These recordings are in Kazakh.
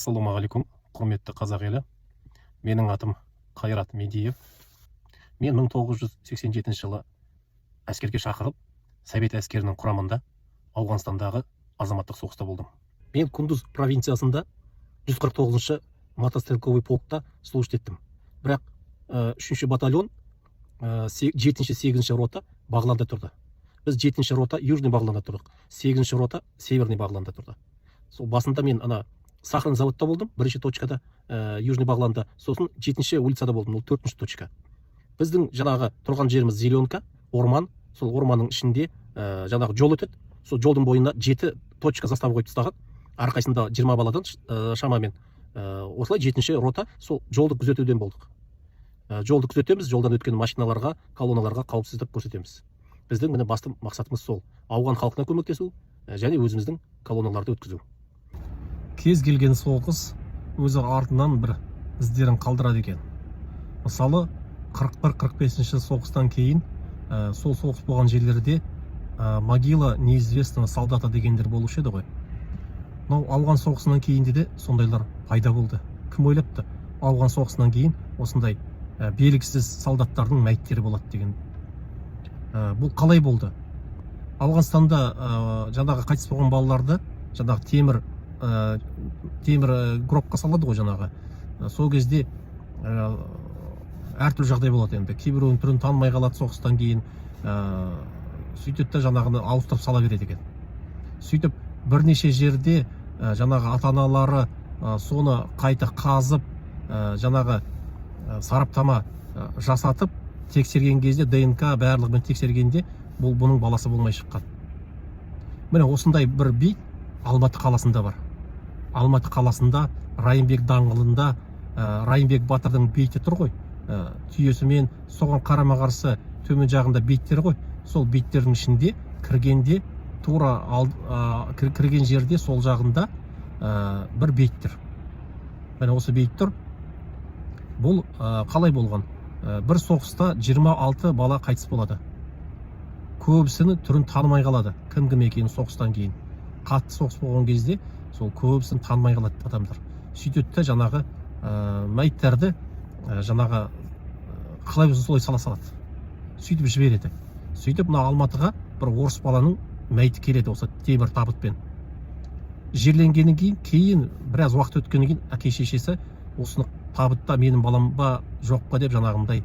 Ассалаумағалейкум, құрметті қазақ елі! Менің атым Қайрат Медиев. Мен 1987 жылы әскерге шақырып, совет әскерінің құрамында Ауғанстандағы азаматтық соғыста болдым. Мен Кундуз провинциясында 149-шы мотострелковый полкта служить еттім. Бірақ үшінші батальон, жетінші, сегізінші рота Бағланда тұрды. Біз, жетінші рота, Южный Бағланда тұрдық, сегізінші рота Северный Бағланда тұрды. Сол басында мен ана сахарный заводта болдым, бірінші точкада, Южный Бағланда. Сосын жетінші улицада болдым, ол төртінші точка. Біздің жаңағы тұрған жеріміз зеленка, орман. Сол орманның ішінде жаңағы жол өтеді. Сол жолдың бойына жеті точка застава қойып тастаған, әрқайсысында 20 баладан шамамен. Осылай жетінші рота сол жолды күзетуден болдық. Жолды күзетеміз, жолдан өткен машиналарға, колонналарға қауіпсіздік көрсетеміз. Біздің, міне, басты мақсатымыз сол ауған халқына көмектесу және өзіміздің колонналарды өткізу. Кез келген соғыс өзі артынан бір іздерін қалдырады екен. Мысалы, 41-45 соғыстан кейін сол соғыс болған жерлерде могила неизвестного солдата дегендер болушы еді ғой. Мынау Ауған соғысынан кейін де сондайлар пайда болды. Кім ойлапты, Ауған соғысынан кейін осындай белгісіз солдаттардың мәйіттері болады деген? Бұл қалай болды? Ауғанстанда жаңағы қайтыс болған балаларды жаңағы темір гробқа салады ғой жаңағы. Сол кезде әртүрлі жағдай болады енді. Кейбіреуінің түрін танымай қалады соғыстан кейін. Сөйтеді да, жаңағыны ауыстырып сала береді екен. Сөйтіп бірнеше жерде жаңағы ата аналары соны қайта қазып, жаңағы сараптама жасатып тексерген кезде, ДНК барлығымен тексергенде, бұл бұның баласы болмай шыққан. Міне, осындай бір бейіт Алматы қаласында бар. Алматы қаласында Райымбек даңғылында Райымбек батырдың бейіті тұр ғой, түйесімен. Соған қарама қарсы төмен жағында бейіттер ғой. Сол бейіттердің ішінде кіргенде, тура кірген жерде сол жағында бір бейіт тұр. Міне, осы бейіт тұр. Бұл қалай болған? Бір соғыста 26 бала қайтыс болады. Көбісінің түрін танымай қалады, кім кім екенін. Соғыстан кейін, қатты соғыс болған кезде, сол көбісін танымай қалады адамдар. Сөйтеді де, жаңағы мәйіттерді жаңағы қалай болса солай сала салады, сөйтіп жібереді. Сөйтіп мына Алматыға бір орыс баланың мәйіті келеді осы темір табытпен. Жерленгеннен кейін, біраз уақыт өткеннен кейін әке шешесі осыны табытта менің балам ба, жоқ па деп жаңағындай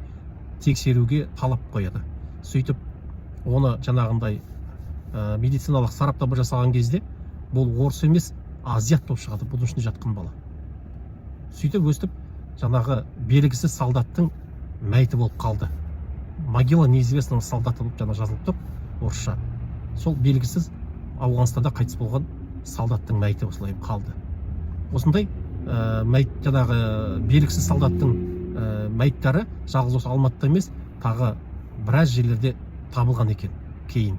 тексеруге талап қояды. Сөйтіп оны жаңағындай медициналық сараптама жасаған кезде, бұл орыс емес, азиат болып шығады бұның ішінде жатқан бала. Сөйтіп өстіп жаңағы белгісіз солдаттың мәйіті болып қалды. Могила неизвестного солдата болып жаңа жазылып тұр орысша. Сол белгісіз Ауғанстанда қайтыс болған солдаттың мәйіті осылай қалды. Осындай мәйіт, жаңағы белгісіз солдаттың мәйіттері жалғыз осы Алматыда емес, тағы біраз жерлерде табылған екен. Кейін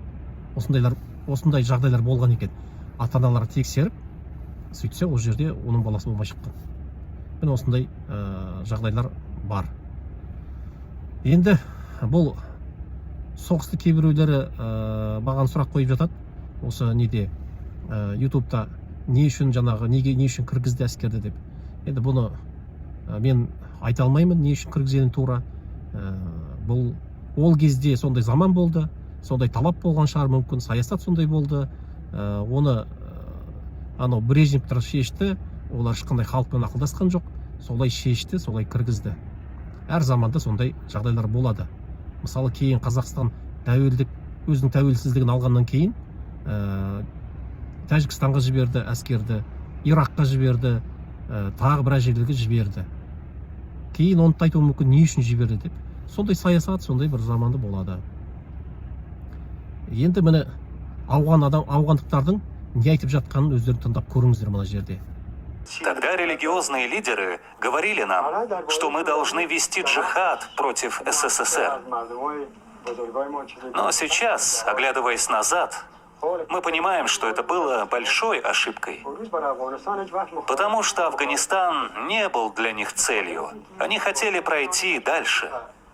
осындайлар, осындай жағдайлар болған екен. Ата аналары тексеріп, сөйтсе, ол жерде оның баласы болмай шыққан. Міне, осындай жағдайлар бар. Енді бұл соғысты кейбіреулері маған сұрақ қойып жатады осы неде, Ютубта, не үшін жаңағы, неге, не үшін кіргізді әскерді деп. Енді бұны мен айта алмаймын не үшін кіргізгенін тура. Бұл ол кезде сондай заман болды, сондай талап болған шығар мүмкін, саясат сондай болды. Оны анау Брежневтер шешті. Олар ешқандай халықпен ақылдасқан жоқ, солай шешті, солай кіргізді. Әр заманда сондай жағдайлар болады. Мысалы, кейін Қазақстан тәуелдік, өзінің тәуелсіздігін алғаннан кейін Тәжікстанға жіберді әскерді, Иракқа жіберді, тағы біраз жерлерге жіберді. Кейін оны да айтуы мүмкін, не үшін жіберді деп. Сондай саясат, сондай бір заманды болады. Енді, міне, ауған адам, ауғандықтардың не айтып жатқанын өздерің тыңдап көріңіздер мына жерде. Тогда религиозные лидеры говорили нам, что мы должны вести джихад против СССР. Но сейчас, оглядываясь назад, мы понимаем, что это было большой ошибкой. Потому что Афганистан не был для них целью. Они хотели пройти дальше.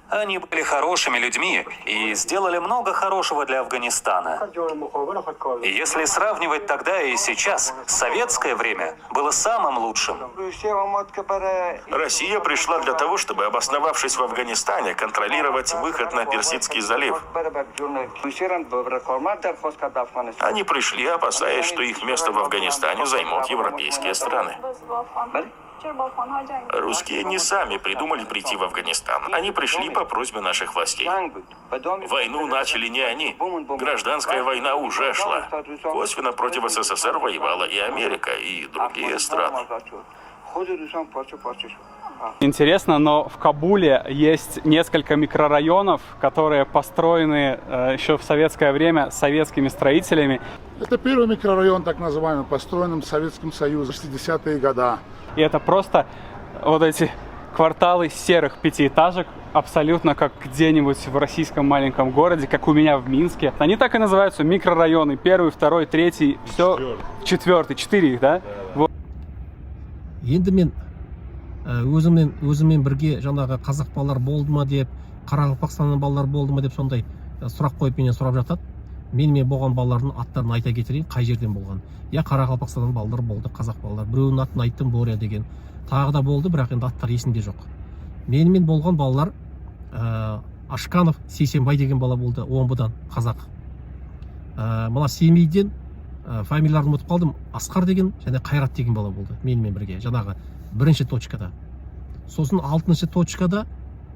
Они были хорошими людьми и сделали много хорошего для Афганистана. Если сравнивать тогда и сейчас, советское время было самым лучшим. Россия пришла для того, чтобы, обосновавшись в Афганистане, контролировать выход на Персидский залив. Они пришли, опасаясь, что их место в Афганистане займут европейские страны. Русские не сами придумали прийти в Афганистан. Они пришли по просьбе наших властей. Войну начали не они. Гражданская война уже шла. Косвенно против СССР воевала и Америка, и другие страны. Интересно, но в Кабуле есть несколько микрорайонов, которые построены еще в советское время советскими строителями. Это первый микрорайон, так называемый, построенный в Советском Союзе в 60-е годы. И это просто вот эти кварталы серых пятиэтажек, абсолютно как где-нибудь в российском маленьком городе, как у меня в Минске. Они так и называются: микрорайоны. Первый, второй, третий, все. Четвертый, четыре их, да? Вот. Енді мен өзіммен бірге жаңағы қазақ балалар болды ма деп, Қарақалпақстаннан балалар болды ма деп, сондай сұрақ қойып, менен сұрап жатады. Менімен болған балалардың аттарын айта кетейін, қай жерден болған. Иә, Қарақалпақстаннан балалар болды, қазақ балалар. Біреуінің атын айттым, Боря деген. Тағы да болды, бірақ енді аттары есімде жоқ. Менімен болған балалар Ашканов Сейсенбай деген бала болды, Омбыдан, қазақ. Мына Семейден фамилияларын ұмытып қалдым, Асқар деген және Қайрат деген бала болды менімен бірге жаңағы бірінші точкада. Сосын алтыншы точкада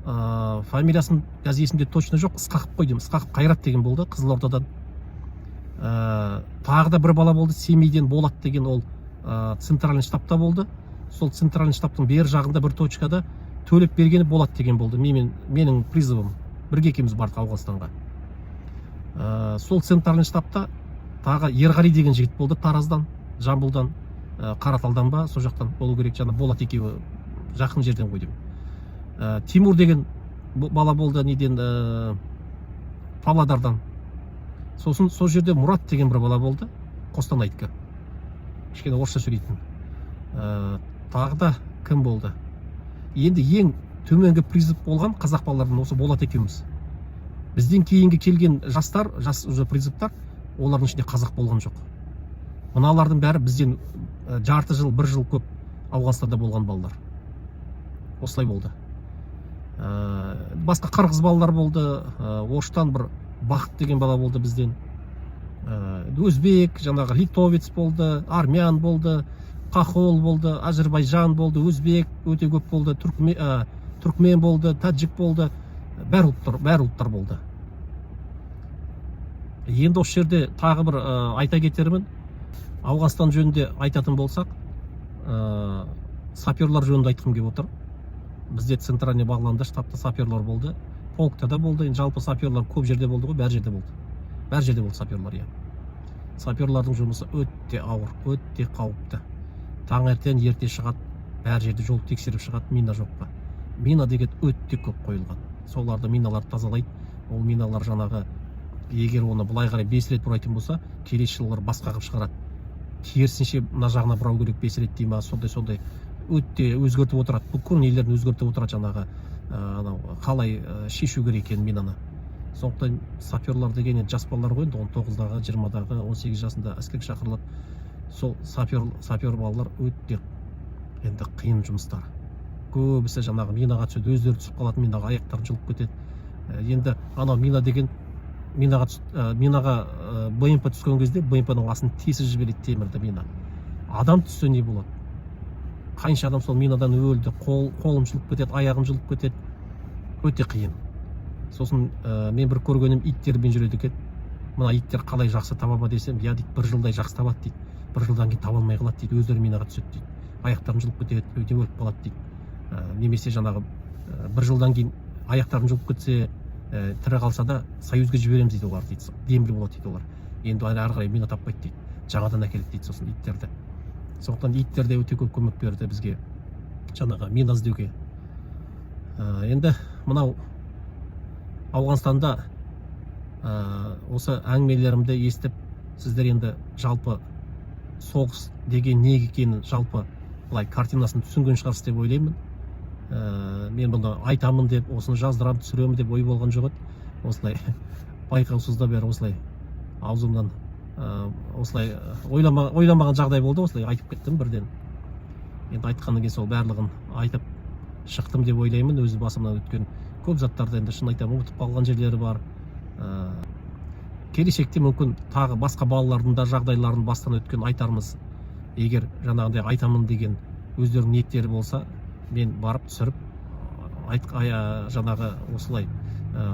фамилиясын қазір есімде точно жоқ, Ысқақов қой деймін, Ысқақов Қайрат деген болды Қызылордадан. Тағы да бір бала болды Семейден, Болат деген. Ол центральный штабта болды. Сол центральный штабтың бер жағында бір точкада Төлепбергенов Болат деген болды, менімен, менің призывым, бірге екеуміз бардық Ауғанстанға. Сол центральный штабта тағы Ерғали деген жігіт болды Тараздан, Жамбылдан, Қараталдан ба, сол жақтан болу керек. Жаңа Болат екеуі жақын жерден ғой деймін. Тимур деген бала болды неден, Павлодардан. Сосын сол жерде Мұрат деген бір бала болды, Қостанайдікі, кішкене орысша сөйлейтін. Тағы да кім болды? Енді ең төменгі призыв болған қазақ балалардан осы Болат екеуміз. Бізден кейінгі келген жастар, жас уже призывтар, олардың ішінде қазақ болған жоқ. Мыналардың бәрі бізден жарты жыл, бір жыл көп Ауғанстанда болған балалар. Осылай болды. Басқа қырғыз балалар болды, Оштан бір Бақыт деген бала болды бізден. Өзбек, жаңағы литовец болды, армян болды, қахол болды, әзірбайжан болды, өзбек өте көп болды, түркмен болды, таджик болды, бәр ұлттар болды. Енді осы жерде тағы бір айта кетермін. Ауғанстан жөнінде айтатын болсақ, саперлар жөнінде айтқым келіп отыр. Бізде центральный Бағланда штабта саперлар болды, полкта да болды. Енді жалпы саперлар көп жерде болды ғой, бәр жерде болды, бәр жерде болды саперлар, иә. Саперлардың жұмысы өте ауыр, өте қауіпті. Таңертең ерте шығады, бәр жерде жол тексеріп шығады, мина жоқ па. Мина деген өте көп қойылған. Соларды, миналарды тазалайды. Ол миналар жаңағы, егер оны былай қарай 5 рет бұрайтын болса, келесі жылы олар басқа қылып шығарады, керісінше мына жағына бұрау керек 5 рет дей ма, сондай өте өзгертіп отырады, бүкіл нелерін өзгертіп отырады жаңағы, анау қалай шешу керек екенін минаны. Сондықтан саперлар деген енді жас балалар ғой енді, 19-дағы, 20-дағы, 18 жасында әскерге шақырылады. Сол сапер балалар өте енді қиын жұмыстар. Көбісі жаңағы минаға түседі, өздері түсіп қалады минаға, аяқтарын жұлып кетеді. Енді анау мина деген минаға БМП түскен кезде БМП-ның астын тесіп жібереді темірді мина. Адам түссе не болады? Қанша адам сол минадан өлді. Қолым жұлып кетеді, аяғым жұлып кетеді, өте қиын. Сосын мен бір көргенім, иттермен жүреді екен. Мына иттер қалай, жақсы таба ма десем, иә дейді, бір жылдай жақсы табады дейді, бір жылдан кейін таба алмай қалады дейді, өздері минаға түседі дейді, аяқтарын жұлып кетеді, өте өліп қалады дейді. Немесе жаңағы бір жылдан кейін аяқтарын жұлып кетсе, тірі қалса да, Союзге жібереміз дейді олар дейді, дембель болады дейді олар. Енді ары қарай мина таппайды дейді, жаңадан әкеледі дейді сосын иттерді. Сондықтан иттер де өте көп көмек берді бізге жаңағы мина іздеуге. Енді мынау Ауғанстанда осы әңгімелерімді естіп, сіздер енді жалпы соғыс деген не екенін, жалпы былай картинасын түсінген шығарсыз деп ойлаймын. Мен бұны айтамын деп, осыны жаздырамын, түсіремін деп ой болған жоқ еді. Осылай байқаусызда бәрі осылай аузымнан осылай ойламаған жағдай болды, осылай айтып кеттім бірден. Енді айтқаннан кейін сол барлығын айтып шықтым деп ойлаймын. Өз басымнан өткен көп заттарды енді, шын айтамын, ұмытып қалған жерлері бар. Келешекте мүмкін тағы басқа балалардың да жағдайларын бастан өткен айтармыз. Егер жаңағындай айтамын деген өздерінің ниеттері болса, мен барып түсіріп айт, жаңағы осылай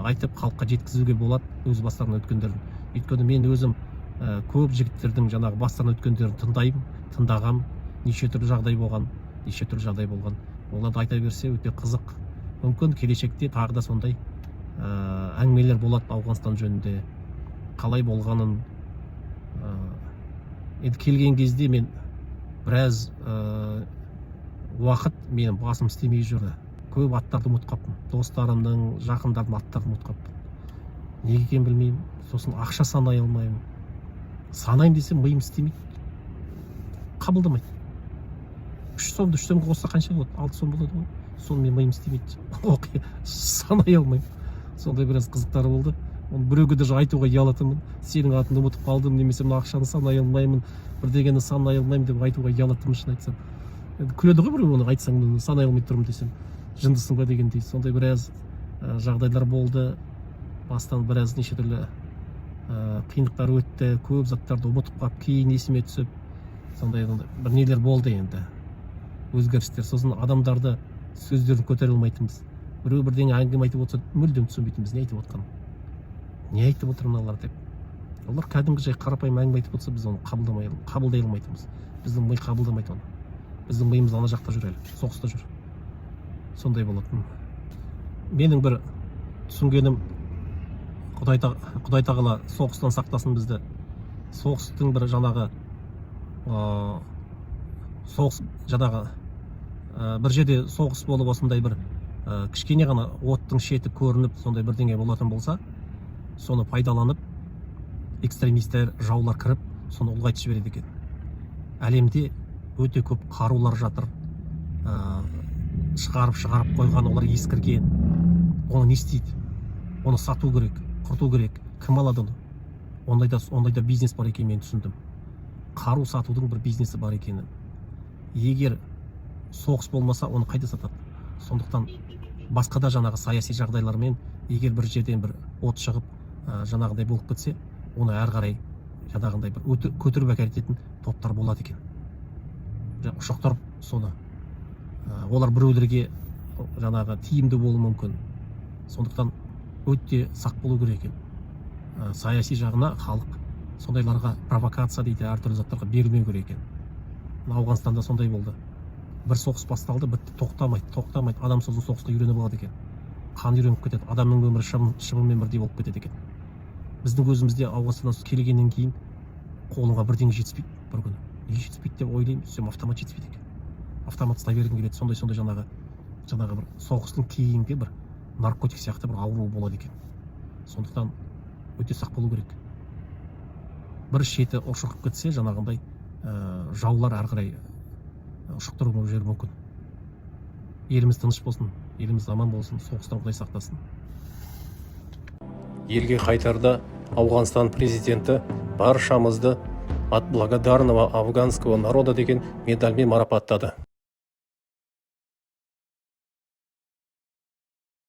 айтып, халыққа жеткізуге болады өз бастарынан өткендерін. Өйткені мен өзім көп жігіттердің жаңағы бастан өткендерін тыңдаймын, тыңдағам. Неше түрлі жағдай болған, неше түрлі жағдай болған. Оларды айта берсе, өте қызық. Мүмкін, келешекте тағы да сондай әңгімелер болады Ауғанстан жөнінде, қалай болғанын. Енді келген кезде мен біраз уақыт менің басым істемей жүрді. Көп аттарды ұмытып қалыппын, достарымның, жақындардың аттарын ұмытып қалыппын, неге екенін білмеймін. Сосын ақша санай алмаймын, санаймын десем, миым істемейді, қабылдамайды. 3 сомды 3 сомға қосса, қанша болады? 6 сом болады ғой. Соны мен миым істемейді, оқи санай алмаймын. Сондай біраз қызықтар болды. Оны біреуге даже айтуға ұялатынмын: «Сенің атыңды ұмытып қалдым» немесе «Мына ақшаны санай алмаймын, бірдеңені санай алмаймын» деп айтуға ұялатынмын, шын айтсам. Енді күледі ғой біреу оны айтсаң, «Санай алмай тұрмын» десем, «Жындысың ба?» дегендей. Сондай біраз жағдайлар болды бастан, біраз неше түрлі қиындықтар өтті. Көп заттарды ұмытып қалып, кейін есіме түсіп, сондай бір нелер болды енді, өзгерістер. Сосын адамдарды сөздерін көтере алмайтынбыз. Біреу бірдеңе әңгіме айтып отырса, мүлдем түсінбейтінбіз не айтып отқанын, не айтып отыр мыналар деп. Олар кәдімгі жай қарапайым әңгіме айтып отырса, біз оны қабылдай алмайтынбыз. Біздің ми қабылдамайды оны, біздің миымыз ана жақта жүр, әлі соғыста жүр. Сондай болатын. Менің бір түсінгенім, Құдай тағала соғыстан сақтасын бізді. Соғыстың бір жаңағы соғыс жаңағы бір жерде соғыс болып, осындай бір кішкене ғана оттың шеті көрініп, сондай бірдеңе болатын болса, соны пайдаланып экстремистер, жаулар кіріп, соны ұлғайтып жібереді екен. Әлемде өте көп қарулар жатыр, шығарып қойған, олар ескірген. Оны не істейді? Оны сату керек, құрту керек. Кім алады оны? Ондайда бизнес бар екенін мен түсіндім, қару сатудың бір бизнесі бар екенін. Егер соғыс болмаса, оны қайда сатады? Сондықтан басқа да жаңағы саяси жағдайлармен егер бір жерден бір от шығып, жаңағындай болып кетсе, оны әрі қарай жаңағындай бір көтеріп әкететін топтар болады екен. Ұшықтырып соны, олар біреулерге жаңағы тиімді болуы мүмкін. Сондықтан өте сақ болу керек екен. Саяси жағына халық сондайларға, провокация дейді, әртүрлі заттарға берілмеу керек екен. Мына Ауғанстанда сондай болды: бір соғыс басталды, бітті, тоқтамайды, тоқтамайды. Адам сосын соғысқа үйреніп алады екен, қан үйреніп кетеді, адамның өмірі шыбынмен бірдей болып кетеді екен. Біздің өзімізде Ауғанстаннан келгеннен кейін қолыңа бірдеңе жетіспейді. Бір күні не жетіспейді деп ойлаймын, сөйтсем, автомат жетіспейді екен. Автомат ұстай бергім келеді. Сондай жаңағы бір соғыстың кейінгі бір наркотик сияқты бір ауру болады екен. Сондықтан өте сақ болу керек. Бір шеті ушығып кетсе, жаңағындай жаулар әрі қарай ушықтырып жіберуі мүмкін. Еліміз тыныш болсын, еліміз аман болсын, соғыстан Құдай сақтасын. Елге қайтарда Ауғанстан президенті баршамызды «От благодарного афганского народа» деген медальмен марапаттады.